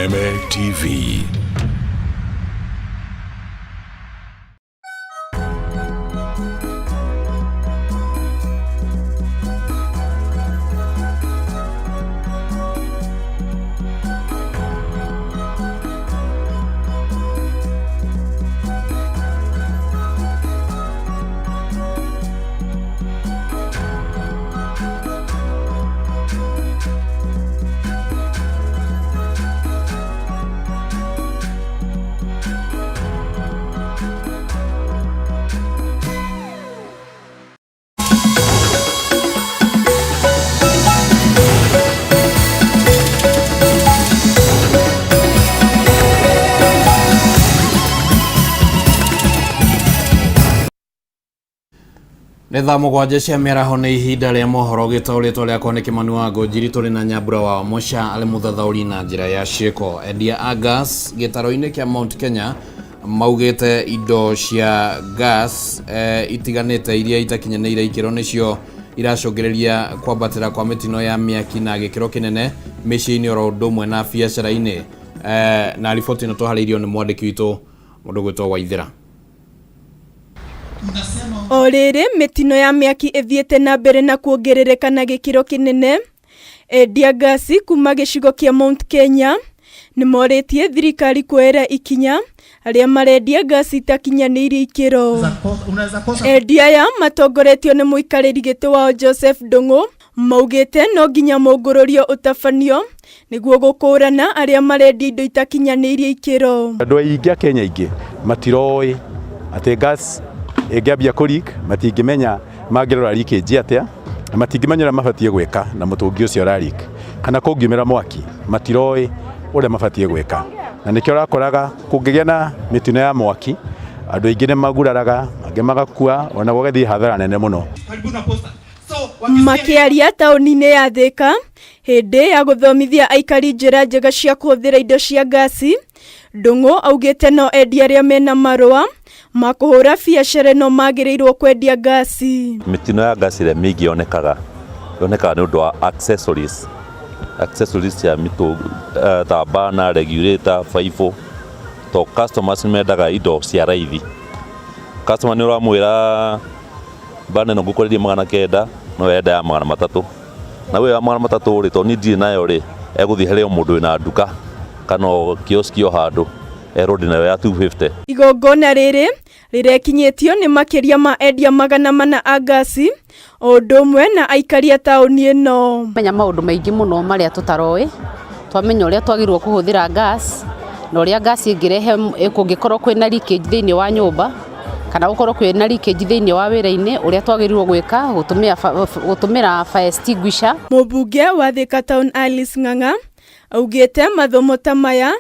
Kameme TV. Nĩ thaa 7 cia mĩaraho, nĩ ihinda rĩa mohoro gĩtaũrĩtwo rĩakwa nĩ Kĩmani wa Ngũnjiri. Tũrĩ na Nyambura wa Mũca arĩ mũthathaũri na njĩra ya ciĩko. Endia a gas gĩtaro-inĩ kĩa Mount Kenya maugĩte indo cia gas itiganĩte iria itakinyanĩire ikĩro nĩcio iracũngĩrĩria kwambatĩra kwa mĩtino ya mĩaki na gĩkĩro kĩnene mĩciĩ-inĩ oro ũndũ ũmwe na biacara-inĩ. Na riboti ĩno twaharĩirio nĩ mwandĩki witũ mũndũ gwĩtwo Waithĩra. O rĩrĩ mĩtino ya mĩaki ĩthiĩte na mbere na kuongerereka na gĩkĩro kĩnene, endia ngasi kuma gĩcigo kĩa Mount Kenya nĩ morĩtie thirikari kuoera ikinya arĩa marendia ngasi itakinyanĩirie ikĩro. Endia aya matongoretio nĩ mũikarĩri gĩtĩ wao Joseph Ndung'u maugĩte no nginya mũngũrũrio ũtabanio nĩguo gũkũrana arĩa marendia indo itakinyanĩirie ikĩro. Andũ aingĩ a Kenya aingĩ matiroĩ atĩ gas ĩngĩambia kũ leak, matingĩmenya mangĩrora leakage atĩa, na matingĩmenya ũrĩa mabatiĩ gwĩka na mũtũngi ũcio ũra leak, kana kũngiumĩra mwaki matiroĩ ũrĩa mabatiĩ gwĩka, na nĩkĩo ũrakoraga kũngĩgĩa na mĩtino ya mwaki andũ aingĩ nĩ maguraraga, angĩ magakua, ona gũgathiĩ hathara nene mũno. Makĩaria taũni-inĩ ya Thika hĩndĩ ya gũthomithia aikari njĩra njega cia kũhũthĩra indo cia ngasi, Ndung'u augĩte no endia arĩa mena marũa ma kũhũra biacara ĩno magĩrĩirwo kwendia ngasi. Mĩtino ya ngasi ĩrĩa mĩingĩ yonekaga nĩ ũndũ wa accessories cia mĩtũ ta burner, regulator, baibũ, to customers nĩ mendaga indo cia raithi. Customer nĩ ũramwĩra burner ĩno ngũkwenderia 900, no enda ya 300, na we ya 300 rĩ, tondũ niĩ ndirĩ nayo rĩ, egũthiĩ harĩ o mũndũ wĩna nduka kana o kioski o handũ erwo ndĩnayo ya 250. Igongona rĩrĩ rĩrekinyĩtio nĩ makĩria ma endia 400 a ngasi o ũndũ ũmwe na aikari a taũni ĩno. Menya maũndũ maingĩ mũno marĩa tũtaroĩ, twamenya ũrĩa twagĩrĩirwo kũhũthĩra gas na ũrĩa gas ĩngĩrehe kũngĩkorwo kwĩna leakage thĩinĩ wa nyũmba kana gũkorwo kwĩna leakage thĩinĩ wa wĩra-inĩ, ũrĩa twagĩrĩirwo gwĩka gũtũmĩra fire extinguisher. Mũmbunge wa Thika Town Alice Ng'ang'a augĩte mathomo ta maya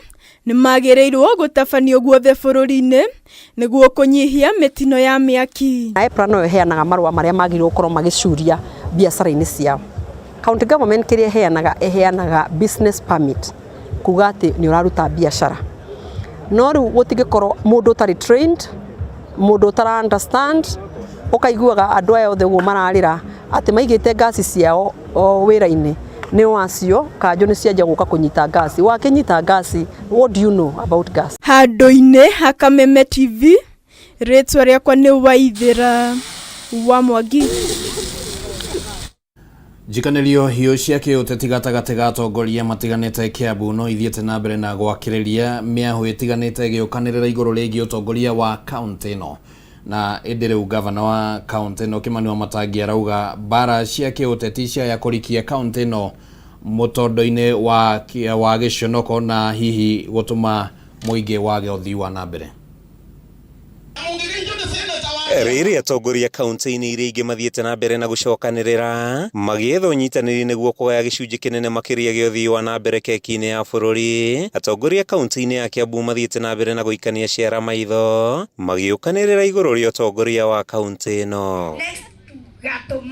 nĩ magĩrĩirwo gũtabanio guothe bũrũri-inĩ nĩguo kũnyihia mĩtino ya mĩaki. Na EPRA noyo ĩheanaga marũa marĩa magĩrĩirwo gũkorwo magĩcuria biacara-inĩ ciao. County government kĩrĩa ĩheanaga, ĩheanaga business permit, kuga atĩ nĩ ũraruta biacara. No rĩu gũtingĩkorwo mũndũ ũtarĩ trained, mũndũ ũtara understand, ũkaiguaga andũ aya othe ũguo mararĩra atĩ maigĩte ngasi ciao o wĩra-inĩ nĩ wacio kanjũ nĩ cianjia gũka kũnyita ngasi. Wakĩnyita ngasi, what do you know about gas? Handũ-inĩ ha Kameme TV, rĩtwa rĩakwa nĩ Waithĩra wa Mwangi. Njikanĩrio hiũ cia kĩũteti gatagatĩ ga atongoria matiganĩte Kiambu no ithiĩte na mbere na gwakĩrĩria mĩahũ ĩtiganĩte ĩgĩũkanĩrĩra igũrũ rĩgiĩ ũtongoria wa kaũntĩ ĩno. Na ĩndĩ rĩu gavana wa kaũntĩ ĩno Kĩmani Wamatangi arauga mbara cia kĩũteti ciaya kũrikia kaũntĩ ĩno mũtondo-inĩ wa gĩconoko na hihi gũtũma mũingĩ wage ũthii wa na mbere. Rĩrĩ atongoria kaunti-inĩ iria ingĩ mathiĩte na mbere na gũcokanĩrĩra magĩetha ũnyitanĩri nĩguo kũgaya gĩcunjĩ kĩnene makĩria gĩa ũthii wa na mbere keki-inĩ ya bũrũri. Atongoria kaunti-inĩ ya Kiambu mathiĩte na mbere na gũikania ciara maitho magĩũkanĩrĩra igũrũ rĩa ũtongoria wa kaunti ĩno.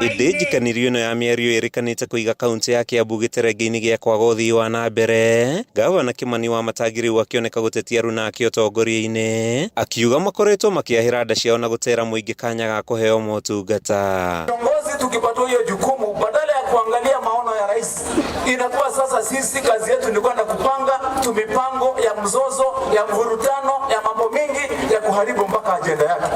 Ĩndĩ njikanĩrio ĩno ya mĩario ĩrĩkanĩte kũiga kaunti ya Kiambu gĩterenge-inĩ gĩa kwaga ũthii wa na mbere. Gavana Kĩmani Wamatangi rĩu akĩoneka gũtetia aruna ake ũtongoria-inĩ, akiuga makoretwo makĩahĩra nda ciao na gũtera mũingĩ kanya ga kũheo motungata. Viongozi tukipatiwa hiyo jukumu, badala ya kuangalia maono ya rais, inakuwa sasa sisi kazi yetu ni kwenda kupanga. mipango ya mzozo, ya mvurutano, ya mambo mingi ya kuharibu mpaka ajenda yake.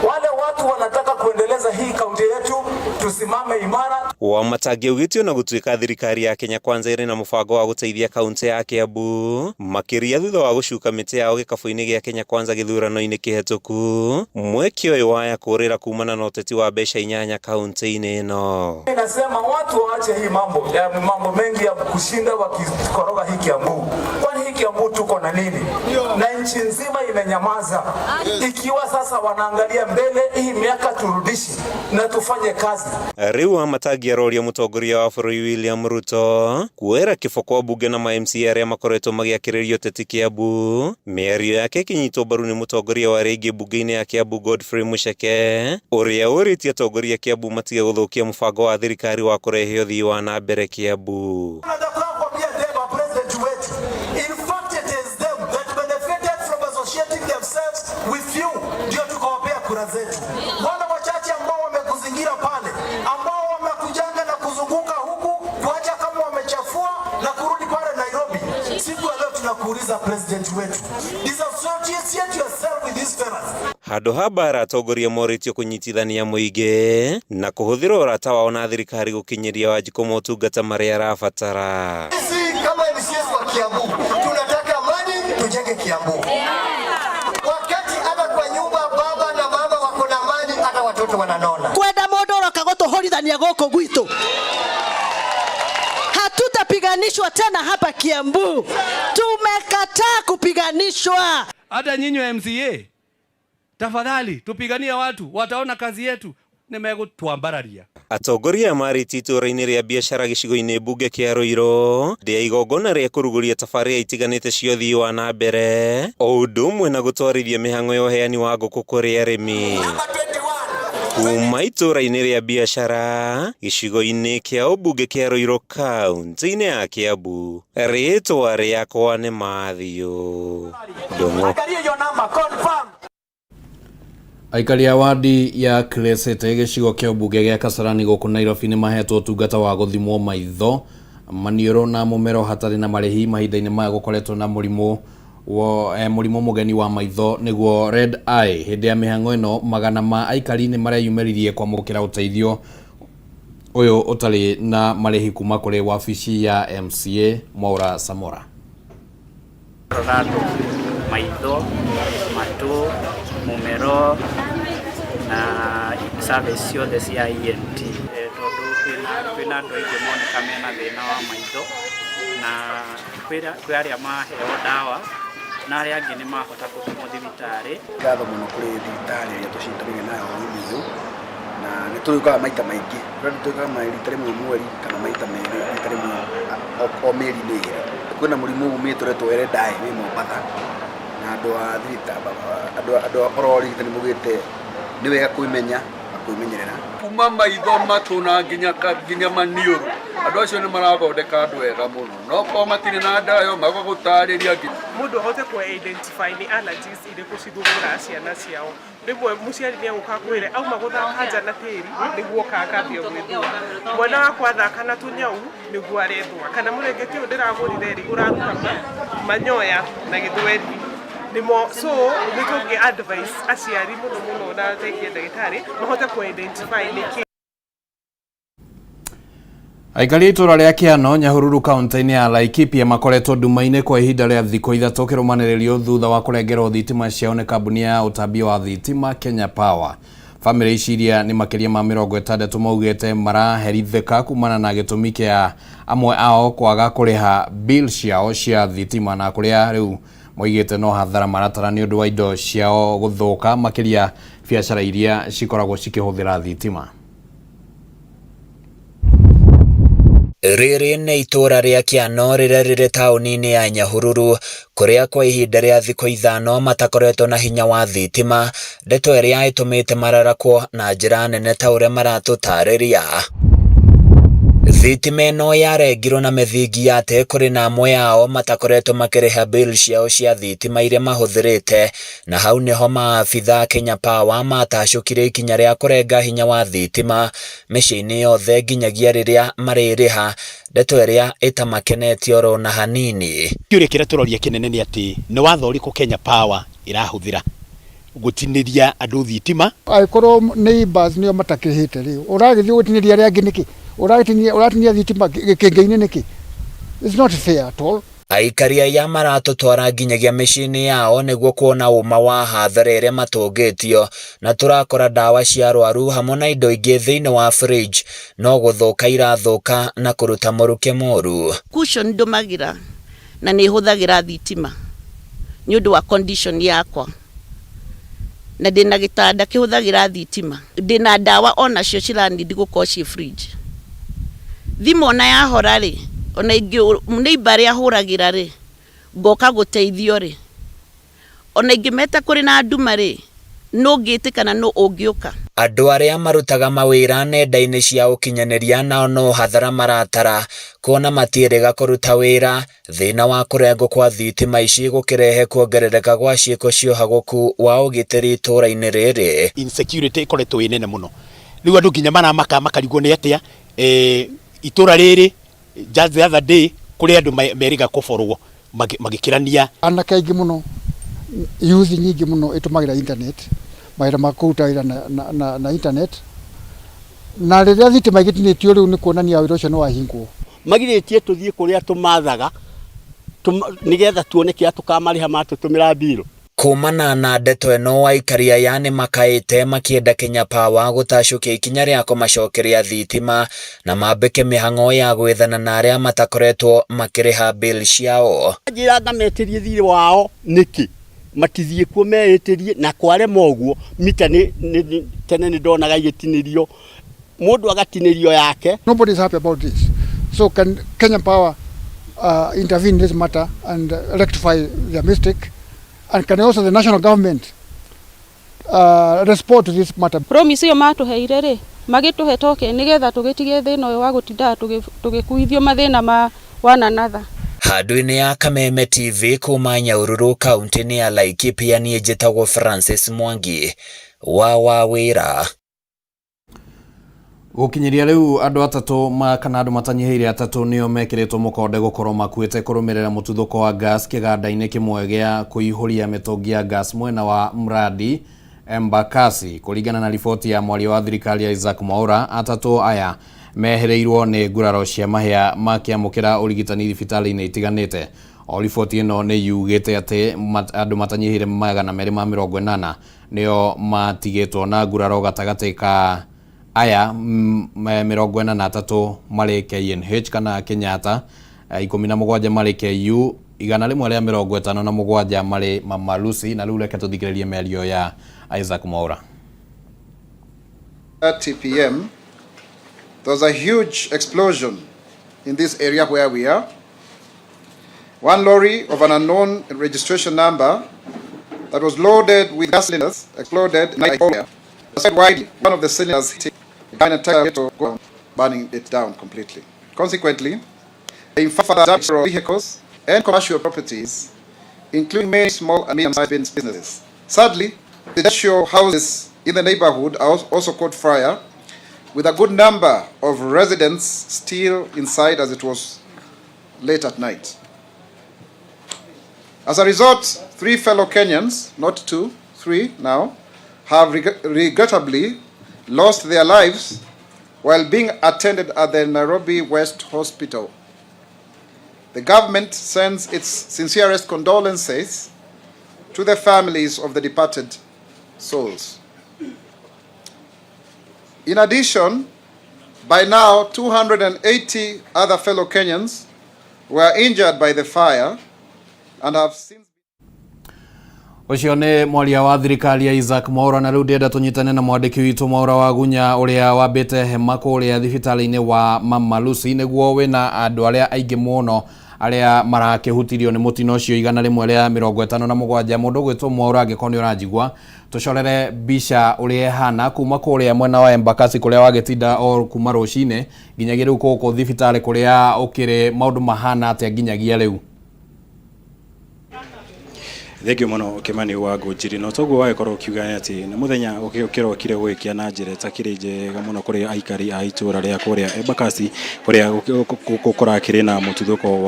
Wale watu wanataka kuendeleza hii kaunti yetu, tusimame imara. Wamatangi augĩte ona gũtuĩka thirikari ya Kenya Kwanza ĩrĩ na mũbango wa gũteithia kaunti ya Kiambu makĩria thutha wa gũcuka mĩtĩ yao gĩkabũ-inĩ gĩa Kenya Kwanza gĩthurano-inĩ kĩhetũku, mweke ũyũ waya kũrĩra kumana na ũteti wa mbeca inyanya kaunti-inĩ ĩno. Inasema watu waache hii mambo ya mambo mengi ya kushinda wakikoroga hii Kiambu. Kwani hii Kiambu tuko na nini? Na nchi nzima imenyamaza. Ikiwa sasa wanaangalia mbele, hii miaka turudishi na tufanye kazi. Rĩu Wamatangi aroria mũtongoria wa bũrũri William Ruto kuoera kĩboko ambunge na ma MCA arĩa makoretwo magĩakĩrĩria ũteti Kiambu. Mĩario yake ĩkĩnyitwo mbaru nĩ mũtongoria wa arĩa aingĩ mbunge-inĩ ya Kiambu Godfrey Mucheke ũrĩa ũrĩtie atongoria Kiambu matige gũthũkia mũbango wa thirikari wa kũrehe ũthii wa na mbere Kiambu. Nataka kuambia Deba president wetu, in fact it is them that benefited from associating themselves with you, ndio tukawapea kura zetu. Wale wachache ambao wamekuzingira pale, ambao wamekujanga na kuzunguka huku kuacha kama wamechafua na kurudi pale Nairobi, siku ya leo tunakuuliza president wetu, disassociate yourself with these fellas. Handũ ha mbara atongoria morĩtio kũnyitithania mũingĩ na kũhũthĩra ũrata wao na thirikari gũkinyĩria Wanjikũ motungata marĩa arabatara. Sisi kama MCAs wa Kiambu tunataka amani, tujenge Kiambu. Wakati hata kwa nyumba baba na mama wako na amani, hata watoto wananona. Kwenda mundu uroka gutuhurithania guku gwitu, hatutapiganishwa tena hapa Kiambu. Tumekataa kupiganishwa. Hata nyinyi wa MCA tafadhali tupiganie watu, wataona kazi yetu nimegutwambararia. Atongoria marĩtie itũũra-inĩ rĩa biacara gĩcigo-inĩ mbunge kĩa Ruiru rĩa igongona rĩa kũrugũria tabarĩra itiganĩte cia ũthii wa na mbere o ũndũ ũmwe na gũtwarithia mĩhang'o ya ũheani wa ngũkũ kũrĩ arĩmi. Kuma itũũra-inĩ rĩa biacara gĩcigo-inĩ kĩa ũmbunge kĩa Ruiru kaunti-inĩ ya Kiambu, rĩtwa rĩakwa nĩ Matthew Ndung'u. Angalia hiyo namba, confirm. Aikari a wadi ya Crescent gĩcigo kĩa ũmbunge gĩa Kasarani gũkũ Nairobi nĩ mahetwo ũtungata wa gũthimwo maitho, maniũrũ na mũmero hatarĩ na marĩhi mahinda-inĩ maya gũkoretwo na mũrimũ wa mũrimũ mũgeni wa maitho nĩguo red eye. Hĩndĩ ya mĩhang'o ĩno magana ma aikari nĩ mareyumĩririe kwamũkĩra ũteithio ũyũ ũtarĩ na marĩhi kuma kũrĩ wabici ya MCA Mwaura Samora. Rora andũ maitho, matũ, mũmero na service ciothe cia ENT, tondũ kwĩna andũ aingĩ moneka mena thĩna wa maitho na kwĩ arĩa maheo ndawa na arĩa angĩ nĩ mahota gũtũmwo thibitarĩ. Ngatho mũno kũrĩ thibitarĩ ĩrĩa tũcitanĩire nayo Ruiru, na nĩ tũrĩũkaga maita maingĩ, rĩu tũkaga rita rĩmwe mweri kana maita merĩ, rita rĩmwe o mĩeri-inĩ ĩrĩ. Kwĩna mũrimũ umĩte ũretwo Red Eye wĩ Mombatha, na andũ a thibitarĩ, andũ a ũhoro wa ũrigitani maugĩte nĩ wega kwĩmenya na kwĩmenyerera. Kuma maitho, matũ na nginya maniũrũ, andũ acio nĩ marathondeka andũ wega mũno, no korwo matirĩ na ndawa ĩyo magagũtarĩria nginya mũndũ ahote kũ identify nĩ allergies irĩkũ cithumbũraga ciana ciao. Rĩmwe mũciari nĩ egũka akwĩre auma gũthaka nja na tĩri nĩguo oka akambia gwĩthua, mwana wakwa athaka na tũnyau nĩguo arethua, kana mũrengeti ũyũ ndĩragũrire rĩ ũraruta manyoya na gĩthweri nĩmo. So nĩ tũngĩ advice aciari mũno mũno na thengia ndagĩtarĩ mahote kũ identify nĩkĩ. Aikari a itũũra rĩa Kĩano, Nyahururu kaunti-inĩ ya Laikipia makoretwo nduma-inĩ kwa ihinda rĩa thikũ 3 kĩrũmanĩrĩrio thutha wa kũrengerwo thitima ciao nĩ kambuni ya ũtambia wa thitima Kenya Power. Bamĩrĩ ici iria nĩ makĩria ma 60 maugĩte maraherithĩka kumana na gĩtũmi kĩa amwe ao kwaga kũrĩha bill ciao cia thitima na kũrĩa rĩu moigĩte no hathara maratara nĩ ũndũ wa indo ciao gũthũka makĩria biacara iria cikoragwo cikĩhũthĩra thitima. Rĩrĩ nĩ itũũra rĩa Kĩano rĩrĩa rĩrĩ taũni-inĩ ya Nyahururu, kũrĩa kwa ihinda rĩa thikũ 5 matakoretwo na hinya wa thitima, ndeto ĩrĩa ĩtũmĩte mararakwo na njĩra nene ta ũrĩa maratũtarĩria. Thitima ĩno yarengirwo na mĩthingi ya atĩ kũrĩ na amwe ao matakoretwo makĩrĩha bill ciao cia thitima iria mahũthĩrĩte, na hau nĩho maabitha Kenya Power matacũkire ikinya rĩa kũrenga hinya wa thitima mĩciĩ-inĩ yothe nginyagia rĩrĩa marĩrĩha, ndeto ĩrĩa ĩtamakenetie oro na hanini. Kĩũria kĩrĩa tũroria kĩnene nĩ atĩ nĩ watho ũrĩkũ Kenya Power ĩrahũthĩra gũtinĩria andũ thitima? Angĩkorwo neighbors nĩo matakĩrĩhĩte rĩ, ũragĩthiĩ gũtinĩria arĩa angĩ nĩkĩ? Ũragĩtinia ũratinia thitima gĩkĩngĩ-inĩ nĩkĩ? It's not fair at all. Aikari aya maratũtwara nginyagia mĩciĩ-inĩ yao nĩguo kuona ũma wa hathara ĩrĩa matũngĩtio, na tũrakora ndawa cia arwaru hamwe na indo ingĩ thĩinĩ wa fridge no gũthũka irathũka na kũruta mũrukĩ mũru. Cushion ndũmagĩra na nĩ hũthagĩra thitima nĩ ũndũ wa condition yakwa, na ndĩna gĩtanda kĩhũthagĩra thitima, ndĩna ndawa onacio cira need gũkorwo ciĩ fridge. Thimũ ona yahora rĩ, ona ingĩ neighbor arĩa hũragĩra rĩ, ngoka gũteithio rĩ, ona ingĩmeta kũrĩ na nduma rĩ, nũ ũngĩtĩka na nũ ũngĩũka. Andũ arĩa marutaga mawĩra nenda-inĩ cia ũkinyanĩria nao no hathara maratara kuona matiĩrĩga kũruta wĩra, thĩna wa kũrengwo kwa thitima ici gũkĩrehe kuongerereka gwa ciĩko cia ũhagũku wa ũgitĩri itũũra-inĩ rĩrĩ. Insecurity ĩkoretwo ĩ nene mũno, rĩu andũ nginya maramaka makarigwo nĩ atĩa itũra rĩrĩ. Just the other day kũrĩ andũ merĩga kũborwo magĩkĩrania. Anake aingĩ mũno, youth nyingĩ mũno ĩtũmagĩra internet, mawĩra ma kũruta wĩra na internet, na rĩrĩa thitima igĩtinĩtio rĩu nĩ kuonania wĩra ũcio nĩ wahingwo. Magirĩtie tũthiĩ kũrĩa tũmathaga nĩgetha tuone kĩrĩa tũkamarĩha matũtũmĩra mbirũ. Kumana na ndeto ĩno, aikari aya nĩ makaĩte makĩenda Kenya Power gũtacũkia ikinya rĩa kũmacokeria thitima na mambĩke mĩhang'o ya gwethana na arĩa matakoretwo makĩrĩha bill ciao. Njĩra ngametĩrie thirĩ wao nĩkĩ matithiĩ kuo meĩtĩrie, na kwarema ũguo mita nĩ tene nĩ ndonaga igĩtinĩrio mũndũ agatinĩrio yake. Nobody is happy about this, so can Kenya Power intervene in this matter and rectify their mistake, and can also the national government respond to this matter? Promise ĩyo matũheire rĩ, magĩtũhe token nĩgetha tũgĩtige thĩna ũyũ wa gũtindaga tũgĩkuithio mathĩna ma one another. Handũ-inĩ ya Kameme TV kuma Nyahururu, kaunti-inĩ ya Laikipia, niĩ njĩtagwo Francis Mwangi wa Wawĩra. Gũkinyĩria rĩu andũ atatũ kana andũ matanyihĩire atatũ nĩo mekĩrĩtwo mũkonde gũkorwo makuĩte kũrũmĩrĩra mũtuthũko wa gas kĩganda-inĩ kĩmwe gĩa kũihũria mĩtũngi ya gas mwena wa Mradi Embakasi. Kũringana na riboti ya mwaria wa thirikari Isaac Mwaura, atatũ aya mehereirwo nĩ nguraro cia mahĩa makĩamũkĩra ũrigitani thibitarĩ-inĩ itiganĩte. O riboti ĩno nĩ yugĩte atĩ andũ matanyihĩire 280 nĩo matigĩtwo na nguraro, gatagatĩ ka aya 43 marĩ KNH kana Kenyatta, 17 marĩ KU, 157 marĩ Mama Lucy. Na rĩu reke tũthikĩrĩrie mĩario ya Isaac Mwaura. 30 p.m., there was a huge explosion in this area where we are. One lorry of an unknown registration number that was loaded with gas cylinders exploded in Nigeria. Widely, one of the cylinders hit an entire ghetto, burning it down completely. Consequently, the further damage to vehicles and commercial properties, including many small and medium-sized businesses. Sadly, the residential houses in the neighborhood are also caught fire, with a good number of residents still inside as it was late at night. As a result, 3 fellow Kenyans, not 2, 3 now, have regrettably lost their lives while being attended at the Nairobi West Hospital. The government sends its sincerest condolences to the families of the departed souls. In addition, by now, 280 other fellow Kenyans were injured by the fire and have since. Ũcio nĩ mwaria wa thirikari ya Isaac Mwaura. Na rĩu ndĩrenda tũnyitane na mwandĩki witũ Mwaura wa Gunya ũrĩa wambĩte hema kũrĩa thibitarĩ-inĩ wa Mama Lucy, nĩguo wĩna andũ arĩa aingĩ mũno Arĩa marakĩhutirio nĩ mũtino ũcio 157. Mũndũ ũgwĩtwo Mwaura, angĩkorwo nĩ ũranjigua, tũcorere mbica ũrĩa ĩhana kuma kũrĩa mwena wa Embakasi kũrĩa wagĩtinda o kuma rũcinĩ nginyagia rĩu gũkũ thibitarĩ kũrĩa ũkĩrĩ, maũndũ mahana atĩa nginyagia rĩu? Thengio mũno Kĩmani wa Ngũnjiri. No toguo wagĩkorwo ũkiuga atĩ nĩ mũthenya ũkĩrokire gũgĩkĩa na njĩra ĩtakĩrĩ njega mũno kũrĩ aikari a itũra rĩa kũrĩa Embakasi, kũrĩa kũrakĩrĩ na mũtuthũko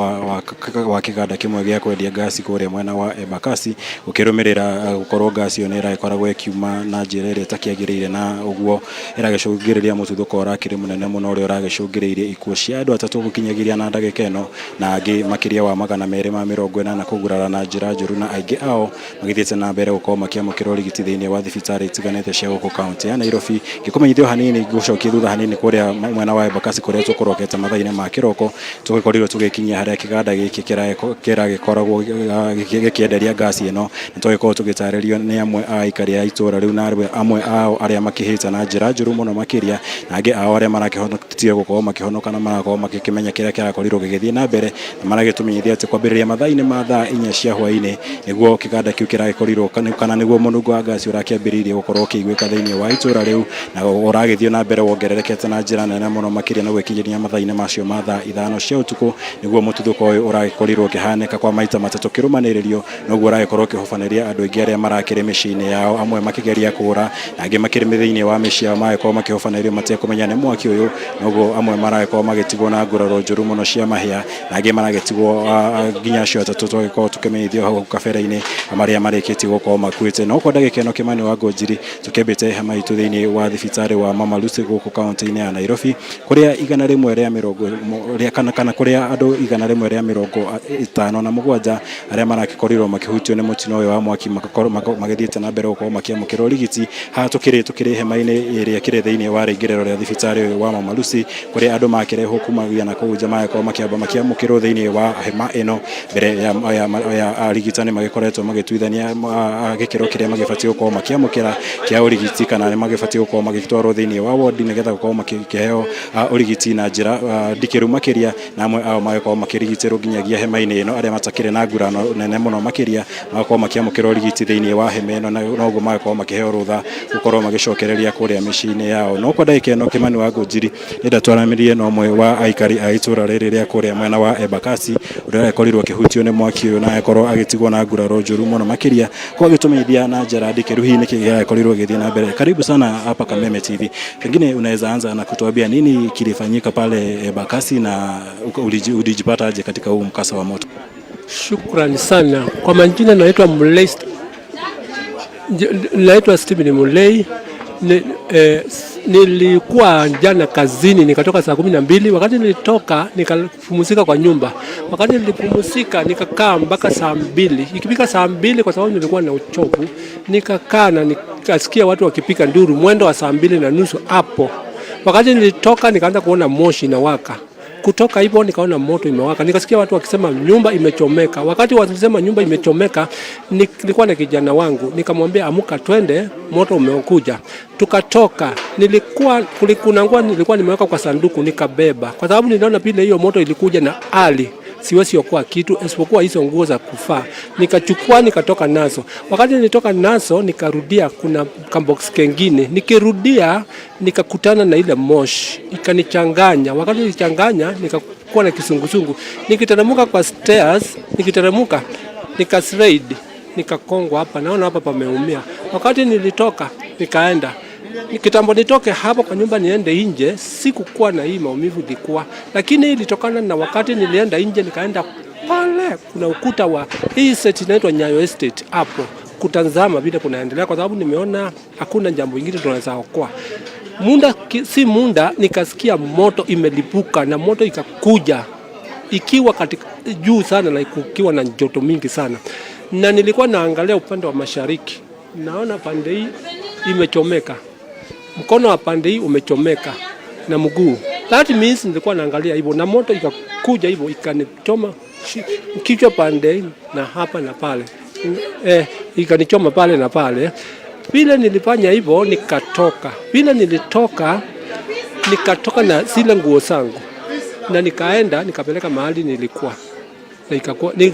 wa kĩganda kĩmwe gĩa kwendia ngasi kũrĩa mwena wa Embakasi, gũkĩrũmĩrĩra gũkorwo ngasi ĩyo nĩ ĩragĩkoragwo ĩkiuma na njĩra ĩrĩa ĩtakĩagĩrĩire, na ũguo ĩragĩcũngĩrĩria mũtuthũko ũrakĩrĩ mũnene mũno ũrĩa ũragĩcũngĩrĩirie ikuũ cia andũ atatũ gũkinyagiria na ndagĩka ĩno, na angĩ makĩria wa 280 kũgurara na njĩra njũru, na aingĩ ao magĩthiĩte na mbere gũkorwo makĩamũkĩra ũrigiti thĩinĩ wa thibitarĩ itiganĩte cia gũkũ kaunti ya Nairobi. Ngĩkũmenyithia o hanini, ngũcokia thutha hanini kũrĩa mwena wa Embakasi kũrĩa tũkũrokete mathaa-inĩ ma kĩroko, tũgĩkorirwo tũgĩkinyia harĩa kĩganda gĩkĩ kĩragĩkoragwo gĩkĩenderia ngasi ĩno, na tũgĩkorwo tũgĩtarĩrio nĩ amwe a aikari a itũra rĩu, na amwe ao arĩa makĩhĩte na njĩra njũru mũno makĩria, na angĩ ao arĩa marakĩhotire gũkorwo makĩhonoka na marakorwo magĩkĩmenya kĩrĩa kĩrakorirwo gĩgĩthiĩ na mbere, na maragĩtũmenyithia atĩ kwambĩrĩria mathaa-inĩ ma thaa 4 cia hwaĩ-inĩ nĩguo kĩganda kĩu kĩragĩkorirwo kana nĩguo mũnungo wa ngasi ũrakĩambĩrĩirie gũkorwo ũkĩiguĩka thĩinĩ wa itũra rĩu, na ũragĩthiĩ na mbere wongererekete na njĩra nene mũno makĩria, na gwĩkinyĩria mathaa-inĩ macio ma thaa 5 cia ũtukũ nĩguo mũtuthũko ũyũ ũragĩkorirwo ũkĩhanĩka kwa maita matatũ kĩrũmanĩrĩrio, noguo ũragĩkorwo ũkĩhobanĩria andũ aingĩ arĩa marakĩrĩ mĩciĩ-inĩ yao, amwe makĩgeria kũra na angĩ makĩrĩ thĩinĩ wa mĩciĩ yao magĩkorwo makĩhobanĩrio matekũmenya nĩ mwaki ũyũ, noguo amwe maragĩkorwo magĩtigwo na nguraro njũru mũno cia mahĩa, na angĩ maragĩtigwo nginya acio atatũ twagĩkorwo tũkĩmenyithio hau kabere-inĩ marĩa marĩkĩtie gũkorwo makuĩte. No kwa ndagĩka ĩno Kĩmani wa Ngũnjiri tũkĩambĩte hema itũ thĩinĩ wa thibitarĩ wa Mama Lucy gũkũ kaunti-inĩ ya Nairobi, kũrĩa 120 rĩa kana kũrĩa andũ 157 arĩa marakĩkorirwo makĩhutio nĩ mũtino ũyũ wa mwaki magĩthiĩte na mbere gũkorwo makĩamũkĩra ũrigiti. Haha tũkĩrĩ hema-inĩ ĩrĩa ĩkĩrĩ thĩinĩ wa rĩingĩrĩro rĩa thibitarĩ ũyũ wa Mama Lucy, kũrĩa andũ makĩrehwo kumagia na kũu nja magĩkorwo makĩamba makĩamũkĩrwo thĩinĩ wa hema ĩno mbere ya arigitani magĩkoretwo magĩtuithania gĩkĩro kĩrĩa magĩbatiĩ gũkorwo makĩamũkĩra kĩa ũrigiti, kana nĩ magĩbatiĩ gũkorwo magĩtwarwo thĩinĩ wa wodi nĩgetha gũkorwo makĩheo ũrigiti na njĩra ndikĩru makĩria, na amwe ao magĩkorwo makĩrigitĩrwo nginyagia hema-inĩ ĩno, arĩa matakĩrĩ na ngurano nene mũno makĩria magakorwo makĩamũkĩra ũrigiti thĩinĩ wa hema ĩno, na noguo magakorwo makĩheo rũtha gũkorwo magĩcokereria kũrĩa mĩciĩ-inĩ yao. No kwa ndagĩka ĩno Kĩmani wa Ngũnjiri nĩ ndatwaranĩrie na ũmwe wa aikari a itũra rĩrĩ rĩa kũrĩa mwena wa Embakasi ũrĩa ũrakorirwo akĩhutio nĩ mwaki ũyũ na agĩkorwo agĩtigwo na nguraro njũru mũno makĩria, kwa gĩtũmenyithia na njĩra ndikĩru hihi nĩkĩ kĩrakorirwo gĩgĩthiĩ na mbere. Karibu sana hapa Kameme TV. Pengine unaweza anza na kutuambia nini kilifanyika pale Embakasi na ulijipata aje katika huu mkasa wa moto? Shukrani sana. Kwa majina naitwa Mulei, naitwa Stephen Mulei. Nilikuwa jana kazini nikatoka saa 12. Wakati nilitoka nikapumzika kwa nyumba. Wakati nilipumzika nikakaa mpaka saa 2. Ikifika saa 2, kwa sababu nilikuwa na uchovu, nikakaa na nikasikia watu wakipiga nduru mwendo wa saa 2:30 hapo. Wakati nilitoka nikaanza kuona moshi inawaka. Kutoka hivyo nikaona moto imewaka. Nikasikia watu wakisema nyumba imechomeka. Wakati walisema nyumba imechomeka, nilikuwa na kijana wangu, nikamwambia amuka twende, moto umekuja. Tukatoka. Kuna nguo nilikuwa nimeweka kwa sanduku nikabeba. Kwa sababu niliona vile hiyo moto ilikuja na ali siwezi okoa kitu isipokuwa hizo nguo za kufaa. Nikachukua nikatoka nazo. Wakati nilitoka nazo nikarudia, kuna kambox kengine. Nikirudia nikakutana na ile moshi ikanichanganya. Wakati nilichanganya nikakuwa na kisungusungu. Nikiteremka kwa stairs, nikiteremka nikaslide, nikakongwa hapa, naona hapa pameumia. Wakati nilitoka nikaenda kitambo nitoke hapo kwa nyumba niende nje, sikukuwa na hii maumivu ilikuwa, lakini ilitokana na wakati nilienda nje, nikaenda pale kuna ukuta wa hii set inaitwa Nyayo Estate hapo, kutazama vile kunaendelea, kwa sababu nimeona hakuna jambo lingine tunaweza okoa. Muda si muda nikasikia moto imelipuka, na moto ikakuja ikiwa katika juu sana na kukiwa na joto mingi sana, na nilikuwa naangalia upande wa mashariki, naona pande hii imechomeka, mkono wa pande hii umechomeka na mguu. That means nilikuwa naangalia hivyo, na moto ikakuja hivyo ikanichoma kichwa pande hii na hapa na pale. Ikanichoma pale na pale. Vile nilifanya hivyo nikatoka. Vile nilitoka nikatoka na zile nguo zangu na nikaenda nikapeleka mahali nilikuwa. na ikakuwa ni,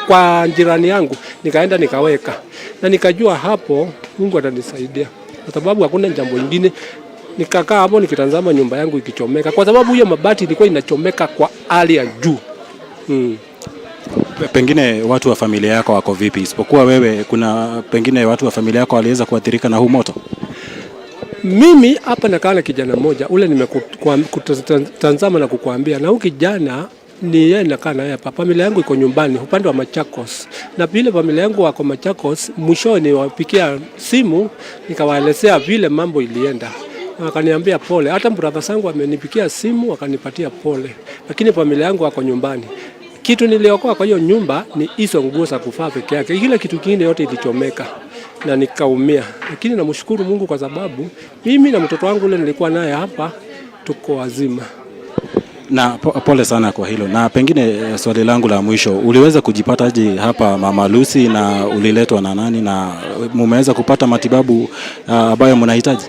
kwa jirani yangu nikaenda nikaweka na nikajua hapo Mungu atanisaidia kwa sababu hakuna jambo ingine. Nikakaa hapo nikitazama nyumba yangu ikichomeka, kwa sababu hiyo mabati ilikuwa inachomeka kwa hali ya juu. Pengine watu wa familia yako wako vipi? Isipokuwa wewe, kuna pengine watu wa familia yako waliweza kuathirika na huu moto? Mimi hapa nakaa na kijana mmoja ule nimekutazama na kukuambia, na huyu kijana ni yeye nakaa naye hapa. Familia yangu iko nyumbani upande wa Machakos, na vile familia yangu wako Machakos, mwisho niwapikia simu nikawaelezea vile mambo ilienda, na wakaniambia pole. Hata brother zangu amenipikia simu wakanipatia pole, lakini familia yangu wako nyumbani. Kitu niliokoa kwa hiyo nyumba ni hizo nguo za kuvaa peke yake, kile kitu kingine yote ilichomeka na nikaumia, lakini namshukuru Mungu kwa sababu mimi na mtoto wangu ule nilikuwa naye hapa tuko wazima. Na pole sana kwa hilo. Na pengine swali langu la mwisho, uliweza kujipataje hapa Mama Lucy na uliletwa na nani na mumeweza kupata matibabu ambayo mnahitaji?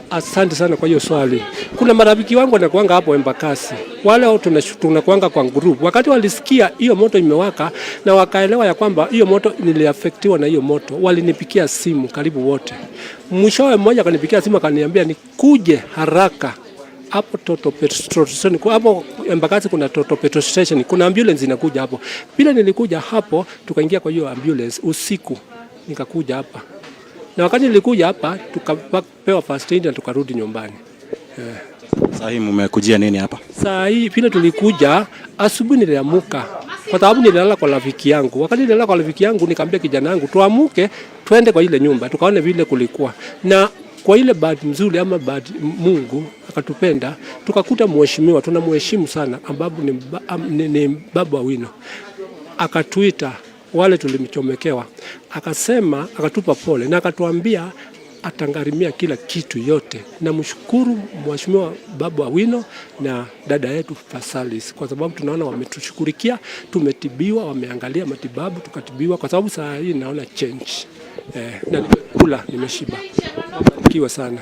Asante sana kwa hiyo swali. Kuna marafiki wangu wanakuanga hapo Embakasi, wale tunakuanga kwa group. Wakati walisikia hiyo moto imewaka na wakaelewa ya kwamba hiyo moto niliafektiwa na hiyo moto, walinipikia simu karibu wote. Mwishowe mmoja akanipikia simu akaniambia nikuje haraka hapo Toto petrol station, hapo Embakasi kuna Toto petrol station, kuna ambulance inakuja hapo. Bila nilikuja hapo, tukaingia kwa hiyo ambulance usiku, nikakuja hapa na wakati nilikuja hapa tukapewa first aid na tukarudi nyumbani. Sasa hii mmekujia nini hapa? Saa hii vile tulikuja asubuhi, niliamuka kwa sababu nililala kwa rafiki yangu. Wakati nililala kwa rafiki yangu, nikamwambia kijana wangu tuamuke twende kwa ile nyumba tukaone vile kulikuwa na kwa ile bahati mzuri ama bahati Mungu akatupenda tukakuta mheshimiwa tunamheshimu sana, ambapo ni Babu Owino akatuita wale tulimchomekewa, akasema, akatupa pole na akatuambia atangharimia kila kitu yote. Namshukuru Mheshimiwa Babu Owino na dada yetu Fasalis kwa sababu tunaona wametushughulikia, tumetibiwa, wameangalia matibabu tukatibiwa, kwa sababu saa hii naona change na nimekula, nimeshiba, barikiwa sana.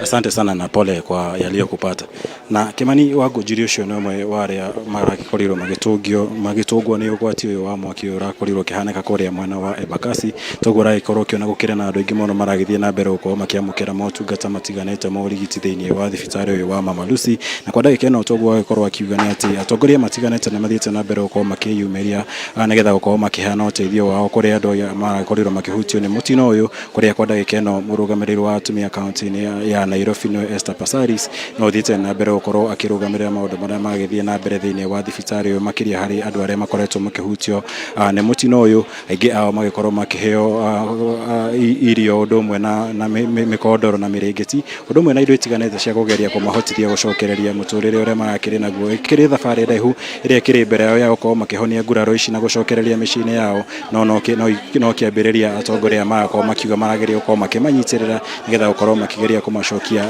Asante sana na pole kwa yaliyokupata. Na Kimani wa Ngũnjiri ũcio nĩ ũmwe wa arĩa maragĩkorirwo magĩtũngio magĩtũngwo nĩ ũgwati ũyũ wa mwaki ũyũ ũrakorirwo ũkĩhanĩka kũrĩa mwena wa Embakasi. Toguo ũragĩkorwo ũkĩona gũkĩrĩ na andũ aingĩ mũno maragĩthiĩ na mbere gũkorwo makĩamũkĩra motungata matiganĩte ma ũrigiti thĩinĩ wa thibitarĩ ũyũ wa Mama Lucy. Na kwa ndagĩka ĩno toguo agĩkorwo akiuga nĩ atĩ atongoria matiganĩte nĩ mathiĩte na mbere gũkorwo makĩyumĩria nĩgetha gũkorwo makĩheana ũteithio wao kũrĩ andũ arĩa marakorirwo makĩhutio nĩ mũtino ũyũ, kũrĩa kwa ndagĩka ĩno mũrũgamĩrĩri wa atumia kaunti-inĩ ya Nairobi nĩwe Esther Passaris no ũthiĩte na mbere gũkorwo akĩrũgamĩrĩra maũndũ marĩa magĩthiĩ na mbere thĩinĩ wa thibitarĩ ũyũ, makĩria harĩ andũ arĩa makoretwo makĩhutio nĩ mũtino ũyũ, aingĩ ao magĩkorwo makĩheo irio ũndũ ũmwe na mĩkondoro na mĩrĩngĩti, ũndũ ũmwe na indo itiganĩte cia kũgeria kũmahotithia gũcokereria mũtũrĩre ũrĩa marakĩrĩ naguo. Ĩkĩrĩ thabarĩ ndaihu ĩrĩa ĩkĩrĩ mbere yao ya gũkorwo makĩhonia nguraro ici na gũcokereria mĩciĩ-inĩ yao, no no kĩambĩrĩria atongoria magakorwo makiuga marageria gũkorwo makĩmanyitĩrĩra nĩgetha gũkorwo makĩgeria kũmacokia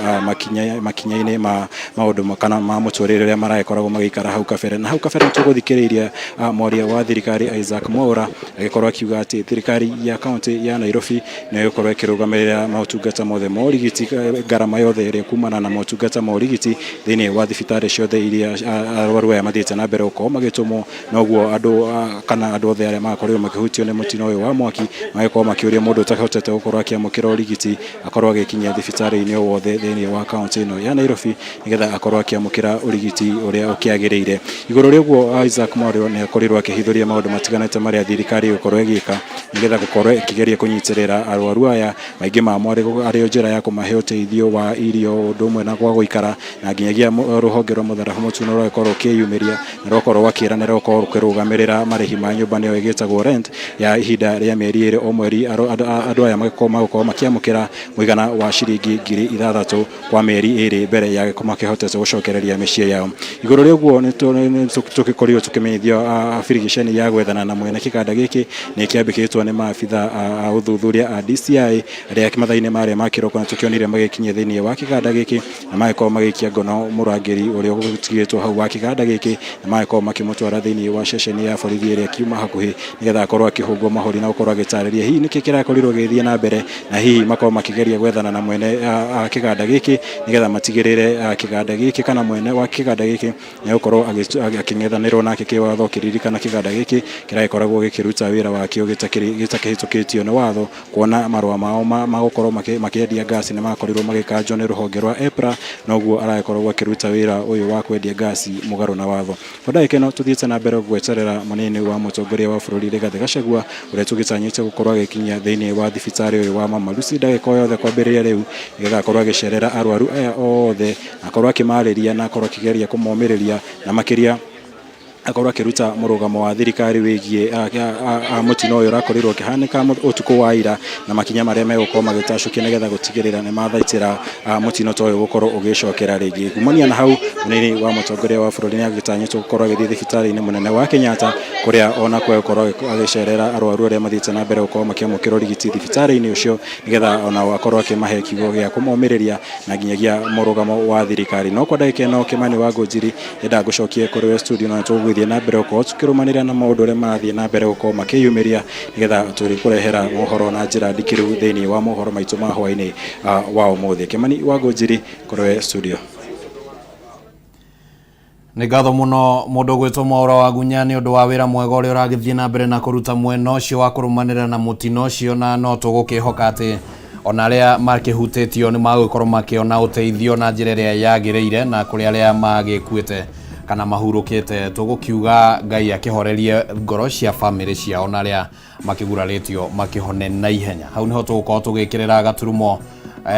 makinya-inĩ ma maũndũ kana ma mũtũrĩre ũrĩa maragĩkoragwo magĩikara hau kabere. Na hau kabere nĩtũgũthikĩrĩirie mwaria wa thirikari Isaac Mwaura agĩkorwo akiuga atĩ thirikari ya kaunti ya Nairobi nĩ ĩgũkorwo ĩkĩrũgamĩrĩra motungata mothe ma ũrigiti, ngarama yothe ĩrĩa kumana na motungata ma ũrigiti thĩinĩ wa thibitarĩ ciothe iria arwaru aya mathiĩte na mbere gũkorwo magĩtũmwo. Noguo andũ kana andũ othe arĩa magakorirwo makĩhutio nĩ mũtino ũyũ wa mwaki magĩkorwo makĩũria mũndũ ũtahotete gũkorwo akĩamũkĩra ũrigiti akorwo agĩkinyia thibitarĩ-inĩ o wothe thĩinĩ wa kaunti ĩno ya Nairobi nĩgetha akorwo akĩamũkĩra ũrigiti ũrĩa ũkĩagĩrĩire. Igũrũ rĩa ũguo Isaac Mwaura nĩ akorirwo akĩhithũria maũndũ matiganĩte marĩa thirikari ĩgũkorwo ĩgĩka nĩgetha gũkorwo ĩkĩgeria kũnyitĩrĩra arwaru aya, maingĩ mamo arĩ njĩra ya kũmahe ũteithio wa irio ũndũ ũmwe na gwa gũikara, na nginyagia rũhonge rwa mũtharaba mũtune rũgagĩkorwo rũkĩyumĩria na rũgakorwo rwakĩranĩra gũkorwo rũkĩrũgamĩrĩra marĩhi ma nyũmba nĩyo ĩgĩtagwo rent ya ihinda rĩa mĩeri 2 o mweri. Andũ aya magũkorwo makĩamũkĩra mũigana wa ciringi 6,000 kwa mĩeri 2 mbere ya makĩhotete gũcokereria mĩciĩ yao. Igũrũ rĩa ũguo nĩ tũgĩkorirwo tũkĩmenyithio birigiceni ya gwethana na mwene kĩganda gĩkĩ nĩ kĩambĩkĩtwo nĩ maabitha a ũthuthuria a DCI arĩa mathaa-inĩ marĩa ma kĩroko na tũkĩonire magĩkinyia thĩinĩ wa kĩganda gĩkĩ na magĩkorwo magĩikia ngono mũrangĩri ũrĩa ũtigĩtwo hau wa kĩganda gĩkĩ na magĩkorwo makĩmũtwara thĩinĩ wa ceceni ya borithi ĩrĩa kiuma hakuhĩ nĩgetha akorwo akĩhũngwo mahũri na gũkorwo agĩtarĩria hihi nĩkĩ kĩrakorirwo gĩgĩthiĩ na mbere, na hihi makorwo makĩgeria gwethana na mwene a kĩganda gĩkĩ nĩgetha matigĩrĩre kĩganda gĩkĩ kana mwene wa kĩganda gĩkĩ nĩegũkorwo akĩng'ethanĩrwo nake kĩwatho. Kĩririkana kĩganda gĩkĩ kĩragĩkoragwo gĩkĩruta wĩra wakĩo gĩtakĩhĩtũkĩtio nĩ watho, kuona marũa mao ma gũkorwo makĩendia ngasi nĩ makorirwo magĩkanjwo nĩ rũhonge rwa EPRA, noguo aragĩkorwo akĩruta wĩra ũyũ wa kwendia ngasi mũgarũ na watho. Kwa ndagĩka ĩno tũthiĩte na mbere gweterera mũnini wa mũtongoria wa bũrũri Rigathĩ Gachagua ũrĩa tũgĩtanyĩte gũkorwo agĩkinyia thĩinĩ wa thibitarĩ ũyũ wa Mama Lucy ndagĩka o yothe kwambĩrĩria rĩu, nĩgetha akorwo agĩcerera arwaru aya othe, akorwo akĩmarĩria na akorwo akĩgeria kũmomĩrĩria, na makĩria akorwo akĩruta mũrũgamo wa thirikari wĩgiĩ mũtino ũyũ ũrakorirwo ũkĩhanĩka ũtukũ wa ira, na makinya marĩa megũkorwo magĩtacũkia nĩgetha gũtigĩrĩra nĩ mathaitĩra mũtino ta ũyũ gũkorwo ũgĩcokera rĩngĩ. Kumania na hau, mũnini wa mũtongoria wa bũrũri nĩ agĩtanyĩtwo gũkorwo agĩthiĩ thibitarĩ-inĩ mũnene wa Kenyatta, kũrĩa onakwo egũkorwo agĩcerera arwaru arĩa mathiĩte na mbere gũkorwo makĩamũkĩra ũrigiti thibitarĩ-inĩ ũcio, nĩgetha onao akorwo akĩmahe kiugo gĩa kũmomĩrĩria na nginyagia mũrũgamo wa thirikari. No kwa ndagĩka ĩno Kĩmani wa Ngũnjiri nyendaga ngũcokie kũrĩ we studio, na tũgũgĩthiĩ na mbere gũkorwo tũkĩrũmanĩrĩra na maũndũ ũrĩa marathiĩ na mbere gũkorwo makĩyumĩria, nĩgetha tũrĩkũrehera mohoro na njĩra ndikĩru thĩinĩ wa mohoro maitũ ma hwaĩ-inĩ wa ũmũthĩ. Kĩmani wa Ngũnjiri, kũrĩ we studio. Nĩ ngatho mũno mũndũ ũgwĩtwo Mwaũra wa Gunya nĩ ũndũ wa wĩra mwega ũrĩa ũragĩthiĩ na mbere na kũruta mwena ũcio wa kũrũmanĩrĩra na mũtino ũcio, na no tũgũkĩhoka atĩ ona arĩa makĩhutĩtio nĩ magũgĩkorwo makĩona ũteithio na njĩra ĩrĩa yagĩrĩire, na kũrĩ arĩa magĩkuĩte kana mahurũkĩte tũgũkiuga Ngai akĩhorerie ngoro cia bamĩrĩ ciao, na arĩa makĩgurarĩtio makĩhone na ihenya. Hau niho tũgũkorwo tũgĩkĩrĩra gaturumo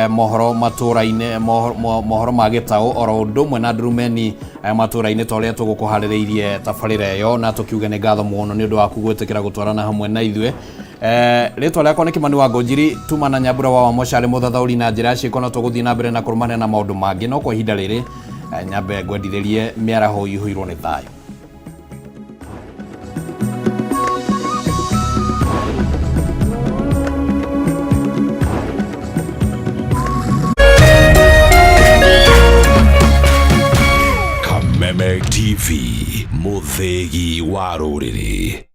mohoro matũra-inĩ, mohoro ma gĩtaũ oro ũndũ ũmwe na ndurumeni matũra-inĩ ta ũrĩa tũgũkũharĩrĩirie tabarĩra ĩyo, na tũkiuge nĩ ngatho mũno nĩ ũndũ waku gwĩtĩkĩra gũtwarana hamwe na ithuĩ. Rĩtwa rĩakwa nĩ Kĩmani wa Ngũnjiri, tuma na Nyambura wa Wamocarĩ mũthathaũri na njĩra ya ciĩko, na tũgũthiĩ na mbere na kũrũmanĩra na maũndũ mangĩ, no kwa ihinda rĩrĩ nyambe ngwendithĩrie mĩaraho ĩihũirwo nĩ thayũ. Kameme TV, mũthĩgi wa rũrĩrĩ.